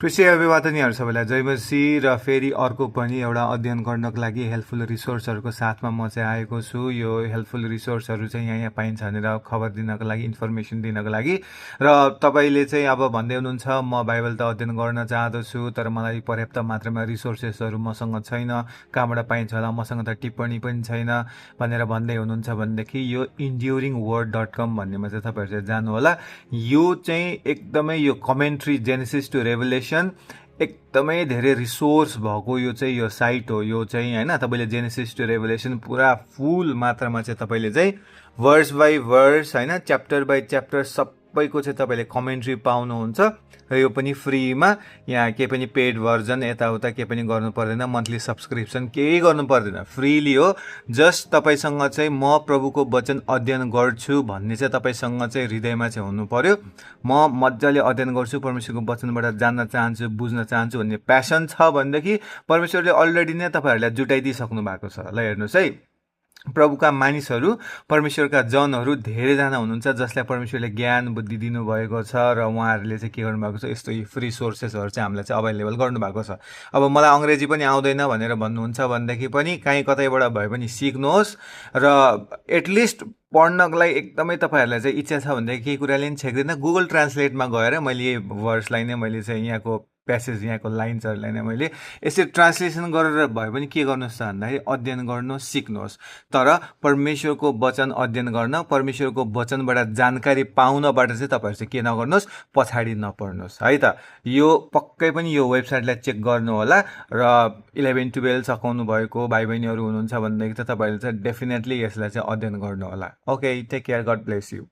कृषि अभिवादनीहरू सबैलाई जय मसीह र फेरि अर्को पनि एउटा अध्ययन गर्नको लागि हेल्पफुल रिसोर्सहरूको साथमा म चाहिँ आएको छु। यो हेल्पफुल रिसोर्सहरू चाहिँ यहाँ पाइन्छ भनेर खबर दिनको लागि, इन्फर्मेसन दिनको लागि। र तपाईँले चाहिँ अब भन्दै हुनुहुन्छ म बाइबल त अध्ययन गर्न चाहँदछु, तर मलाई पर्याप्त मात्रामा रिसोर्सेसहरू मसँग छैन, कहाँबाट पाइन्छ होला, मसँग त टिप्पणी पनि छैन भनेर भन्दै हुनुहुन्छ भनेदेखि यो enduringword.com भन्नेमा चाहिँ तपाईँहरू चाहिँ जानु होला। यो चाहिँ एकदमै यो कमेन्ट्री जेनेसिस टु रेभलेसन एकदमै धेरै रिसोर्स भएको यो चाहिँ यो साइट हो। यो चाहिँ होइन, तपाईँले जेनेसिस टु रेभलेसन पुरा फुल मात्रामा चाहिँ तपाईँले चाहिँ वर्स बाई वर्स होइन, च्याप्टर बाई च्याप्टर सबैको चाहिँ तपाईँले कमेन्ट्री पाउनुहुन्छ। र यो पनि फ्रीमा, यहाँ केही पनि पेड भर्जन यताउता केही पनि गर्नु पर्दैन, मन्थली सब्सक्रिप्सन केही गर्नु पर्दैन, फ्रीली हो। जस्ट तपाईँसँग चाहिँ म प्रभुको वचन अध्ययन गर्छु भन्ने चाहिँ तपाईँसँग चाहिँ हृदयमा चाहिँ हुनु पर्यो। म मजाले अध्ययन गर्छु, परमेश्वरको वचनबाट जान्न चाहन्छु, बुझ्न चाहन्छु भन्ने प्यासन छ भनेदेखि परमेश्वरले अलरेडी नै तपाईँहरूलाई जुटाइदिइसक्नु भएको छ। ल हेर्नुहोस् है, प्रभुका मानिसहरू, परमेश्वरका जनहरू धेरैजना हुनुहुन्छ जसलाई परमेश्वरले ज्ञान बुद्धि दिनुभएको छ र उहाँहरूले चाहिँ के गर्नुभएको छ, यस्तो फ्री सोर्सेसहरू चाहिँ हामीलाई चाहिँ अभाइलेबल गर्नुभएको छ। अब मलाई अङ्ग्रेजी पनि आउँदैन भनेर भन्नुहुन्छ भनेदेखि पनि काहीँ कतैबाट भए पनि सिक्नुहोस् र एटलिस्ट पढ्नलाई एकदमै तपाईँहरूलाई चाहिँ इच्छा छ भनेदेखि केही कुराले पनि छेक्दैन, गुगल ट्रान्सलेटमा गएर मैले वर्ड्सलाई नै मैले चाहिँ यहाँको प्यासेज, यहाँको लाइन्सहरूलाई नै मैले यसरी ट्रान्सलेसन गरेर भए पनि के गर्नुहोस् त भन्दाखेरि अध्ययन गर्नुहोस्, सिक्नुहोस्। तर परमेश्वरको वचन अध्ययन गर्न, परमेश्वरको वचनबाट जानकारी पाउनबाट चाहिँ तपाईँहरू चाहिँ के नगर्नुहोस्, पछाडि नपर्नुहोस् है त। यो पक्कै पनि यो वेबसाइटलाई चेक गर्नु होला। र 11-12 सकाउनु भएको भाइ बहिनीहरू हुनुहुन्छ भनेदेखि त तपाईँहरूले चाहिँ डेफिनेटली यसलाई चाहिँ अध्ययन गर्नु होला। Okay, take care, god bless you.